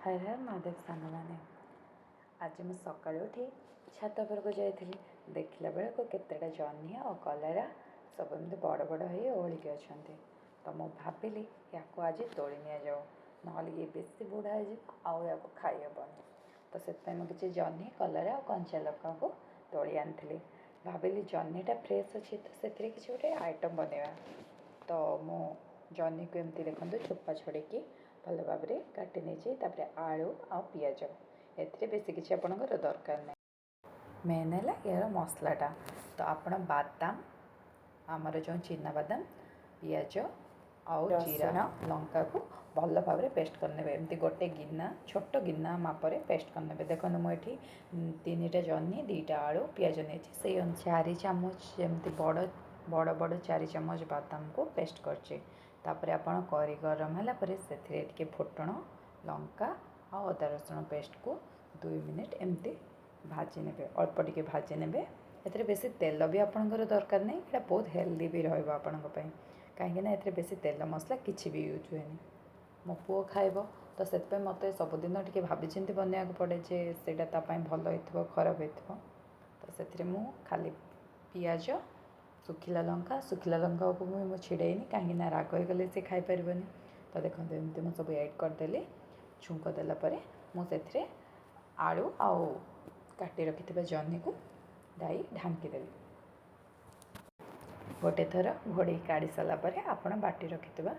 ହର ହର ମହାଦେବ ସାଙ୍ଗମାନେ। ଆଜି ମୁଁ ସକାଳୁ ଉଠି ଛାତ ଉପରକୁ ଯାଇଥିଲି। ଦେଖିଲା ବେଳକୁ କେତେଟା ଜହ୍ନି ଆଉ କଲରା ସବୁ ଏମିତି ବଡ଼ ବଡ଼ ହେଇ ଓହଳିକି ଅଛନ୍ତି। ତ ମୁଁ ଭାବିଲି ୟାକୁ ଆଜି ତୋଳି ନିଆଯାଉ, ନହେଲେ ଇଏ ବେଶୀ ବୁଢ଼ା ହେଇଯିବ ଆଉ ୟାକୁ ଖାଇ ହେବନି। ତ ସେଥିପାଇଁ ମୁଁ କିଛି ଜହ୍ନି, କଲରା ଆଉ କଞ୍ଚା ଲଙ୍କାକୁ ତୋଳି ଆଣିଥିଲି। ଭାବିଲି ଜହ୍ନିଟା ଫ୍ରେଶ୍ ଅଛି, ତ ସେଥିରେ କିଛି ଗୋଟେ ଆଇଟମ୍ ବନେଇବା। ତ ମୁଁ ଜହ୍ନିକୁ ଏମିତି ଦେଖନ୍ତୁ ଚୋପା ଛଡ଼େଇକି ଭଲ ଭାବରେ କାଟି ନେଇଛି। ତାପରେ ଆଳୁ ଆଉ ପିଆଜ, ଏଥିରେ ବେଶୀ କିଛି ଆପଣଙ୍କର ଦରକାର ନାହିଁ। ମେନ୍ ହେଲା ଏହାର ମସଲାଟା। ତ ଆପଣ ବାଦାମ, ଆମର ଯେଉଁ ଚିନାବାଦାମ, ପିଆଜ ଆଉ ଜିରା, ଲଙ୍କାକୁ ଭଲ ଭାବରେ ପେଷ୍ଟ କରିନେବେ। ଏମିତି ଗୋଟେ ଗିନା, ଛୋଟ ଗିନା ମାପରେ ପେଷ୍ଟ କରିନେବେ। ଦେଖନ୍ତୁ, ମୁଁ ଏଠି ତିନିଟା ଜହ୍ନି, 2ଟା ଆଳୁ, ପିଆଜ ନେଇଛି। ସେଇ 4 ଚାମଚ, ଯେମିତି ବଡ଼ ବଡ଼ ବଡ଼ 4 ଚାମଚ ବାଦାମକୁ ପେଷ୍ଟ କରିଛି। ତାପରେ ଆପଣ କରେଇ ଗରମ ହେଲା ପରେ ସେଥିରେ ଟିକେ ଫୁଟଣ, ଲଙ୍କା ଆଉ ଅଦା ରସୁଣ ପେଷ୍ଟକୁ 2 ମିନିଟ୍ ଏମିତି ଭାଜି ନେବେ, ଅଳ୍ପ ଟିକେ ଭାଜି ନେବେ। ଏଥିରେ ବେଶୀ ତେଲ ବି ଆପଣଙ୍କର ଦରକାର ନାହିଁ। ଏଇଟା ବହୁତ ହେଲ୍ଦି ବି ରହିବ ଆପଣଙ୍କ ପାଇଁ, କାହିଁକିନା ଏଥିରେ ବେଶୀ ତେଲ ମସଲା କିଛି ବି ୟୁଜ୍ ହୁଏନି। ମୋ ପୁଅ ଖାଇବ, ତ ସେଥିପାଇଁ ମୋତେ ସବୁଦିନ ଟିକେ ଭାବିଚିନ୍ତି ବନେଇବାକୁ ପଡ଼େ ଯେ ସେଇଟା ତା ପାଇଁ ଭଲ ହେଇଥିବ, ଖରାପ ହେଇଥିବ। ତ ସେଥିରେ ମୁଁ ଖାଲି ପିଆଜ, ଶୁଖିଲା ଲଙ୍କା, ଶୁଖିଲା ଲଙ୍କାକୁ ବି ମୁଁ ଛିଡ଼େଇନି, କାହିଁକିନା ରାଗ ହେଇଗଲେ ସେ ଖାଇପାରିବନି। ତ ଦେଖନ୍ତୁ, ଏମିତି ମୁଁ ସବୁ ଏଡ଼୍ କରିଦେଲି। ଛୁଙ୍କ ଦେଲା ପରେ ମୁଁ ସେଥିରେ ଆଳୁ ଆଉ କାଟି ରଖିଥିବା ଜହ୍ନିକୁ ଦେଇ ଢାଙ୍କିଦେଲି। ଗୋଟେ ଥର ଘୋଡ଼େଇ କାଢ଼ି ସାରିଲା ପରେ ଆପଣ ବାଟି ରଖିଥିବା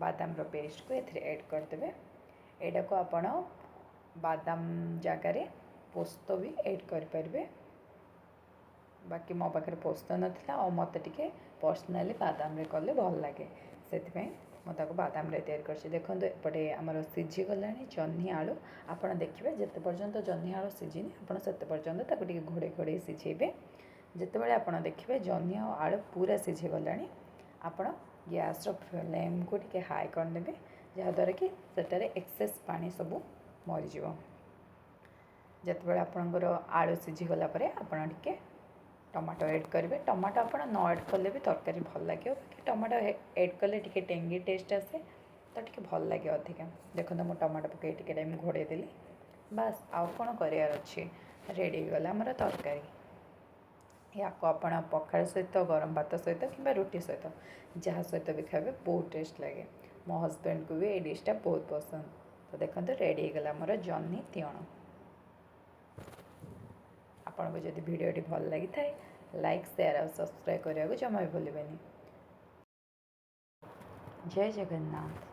ବାଦାମର ପେଷ୍ଟକୁ ଏଥିରେ ଏଡ଼୍ କରିଦେବେ। ଏଇଟାକୁ ଆପଣ ବାଦାମ ଜାଗାରେ ପୋସ୍ତ ବି ଏଡ଼୍ କରିପାରିବେ। ବାକି ମୋ ପାଖରେ ପୋସ୍ତ ନଥିଲା ଆଉ ମୋତେ ଟିକେ ପର୍ସନାଲି ବାଦାମରେ କଲେ ଭଲ ଲାଗେ, ସେଥିପାଇଁ ମୁଁ ତାକୁ ବାଦାମରେ ତିଆରି କରିଛି। ଦେଖନ୍ତୁ, ଏପଟେ ଆମର ସିଝିଗଲାଣି ଜହ୍ନି ଆଳୁ। ଆପଣ ଦେଖିବେ, ଯେତେ ପର୍ଯ୍ୟନ୍ତ ଜହ୍ନି ଆଳୁ ସିଝିନି, ଆପଣ ସେତେ ପର୍ଯ୍ୟନ୍ତ ତାକୁ ଟିକେ ଘୋଡ଼େଇ ଘୋଡ଼େଇ ସିଝେଇବେ। ଯେତେବେଳେ ଆପଣ ଦେଖିବେ ଜହ୍ନି ଆଉ ଆଳୁ ପୁରା ସିଝିଗଲାଣି, ଆପଣ ଗ୍ୟାସ୍ର ଫ୍ଲେମ୍କୁ ଟିକେ ହାଇ କରିନେବେ, ଯାହାଦ୍ୱାରା କି ସେଟାରେ ଏକ୍ସେସ୍ ପାଣି ସବୁ ମରିଯିବ। ଯେତେବେଳେ ଆପଣଙ୍କର ଆଳୁ ସିଝିଗଲା ପରେ ଆପଣ ଟିକେ ଟମାଟୋ ଏଡ଼୍ କରିବେ। ଟମାଟୋ ଆପଣ ନ ଏଡ଼୍ କଲେ ବି ତରକାରୀ ଭଲ ଲାଗିବ। ବାକି ଟମାଟୋ ଏଡ଼୍ କଲେ ଟିକେ ଟେଙ୍ଗି ଟେଷ୍ଟ ଆସେ, ତ ଟିକେ ଭଲ ଲାଗେ ଅଧିକା। ଦେଖନ୍ତୁ, ମୁଁ ଟମାଟୋ ପକାଇ ଟିକେ ଟାଇମ୍ ଘୋଡ଼େଇ ଦେଲି। ବାସ୍, ଆଉ କ'ଣ କରିବାର ଅଛି? ରେଡ଼ି ହେଇଗଲା ଆମର ତରକାରୀ। ୟାକୁ ଆପଣ ପଖାଳ ସହିତ, ଗରମ ଭାତ ସହିତ କିମ୍ବା ରୁଟି ସହିତ, ଯାହା ସହିତ ବି ଖାଇବେ, ବହୁତ ଟେଷ୍ଟ ଲାଗେ। ମୋ ହଜବେଣ୍ଡକୁ ବି ଏଇ ଡିଶ୍ଟା ବହୁତ ପସନ୍ଦ। ତ ଦେଖନ୍ତୁ, ରେଡ଼ି ହେଇଗଲା ଆମର ଜହ୍ନି ତିଅଣ। ଆପଣଙ୍କୁ ଯଦି ଭିଡ଼ିଓଟି ଭଲ ଲାଗିଥାଏ, ଲାଇକ୍, ସେୟାର ଆଉ ସବସ୍କ୍ରାଇବ୍ କରିବାକୁ ଜମା ବି ଭୁଲିବେନି। ଜୟ ଜଗନ୍ନାଥ।